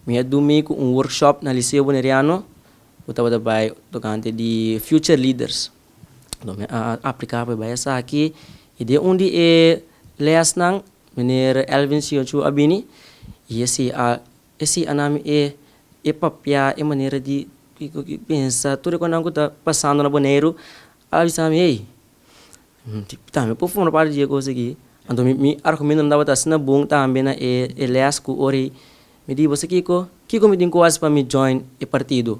Mi a duna un workshop na Liceo Boneriano, ku tabata bai tokante di future leaders. Anto mi a apliká pa bai esaki i den un di e lèsnan meneer Elvin Siochu a bini i esei a esei a nami e e papia e manera di pensa tur e kosnan ku ta pasando na Boneiru a bisa mi, "Hey, tambe por forma parti di e kos aki." Anto mi argumentonan tabata asina bon tambe na e lès ku ora mi di, "Bo sa kiko? Kiko mi tin ku hasi pa mi join e partido?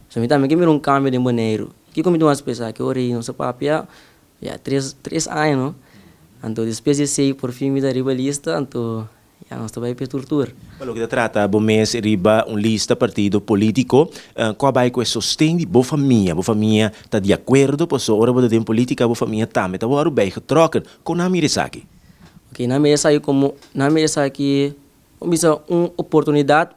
So mi tambe ke mira un kambio den Boneiru. Kiko mi tin ku hasi pa esaki?" Ora nos a papia ya 3 aña, no? Anto despues di esei por fin mi ta riba lista, anto ya nos ta bai pa tur tur. Pa loke ta trata bo mes riba un lista partido polítiko, kua bai ku e sosten di bo famia? Bo famia ta di akuerdo? Paso ora bo ta den polítika, bo famia tambe ta wòrdu bijgetrokken. Kon nan mira esaki? Ok, nan mira esaki komo, nan mira esaki bisa un oportunidat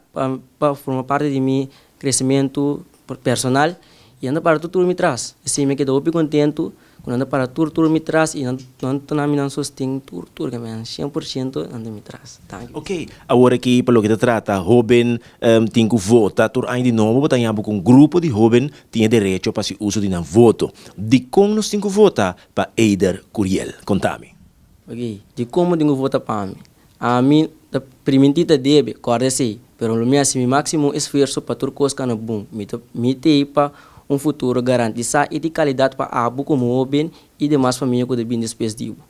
pa forma parti di mi kresementu personal i nan ta para tur tur mi tras. Esei mi keda hopi kontentu ku nan ta para tur tur mi tras i nan ta mi nan sosten tur tur ke men 100% nan ta mi tras. Danki. Ok, awor aki pa loke ta trata hóben tin ku vota tur aña di nobo, bo ta ku un grupo di hóben tin derecho pa hasi uso di nan voto. Dikon nos tin ku vota pa Eider Curiel? Konta mi. Ok, dikon tin ku vota pa mi? Ami ta primintí ta debe, kòrda esei, pero lo mi hasi mi máksimo esfuerso pa tur kos kana bon. Mi t'ei pa un futuro garantisá i di kalidat pa abo komo hóben i demas famia ku ta bin despues di bo.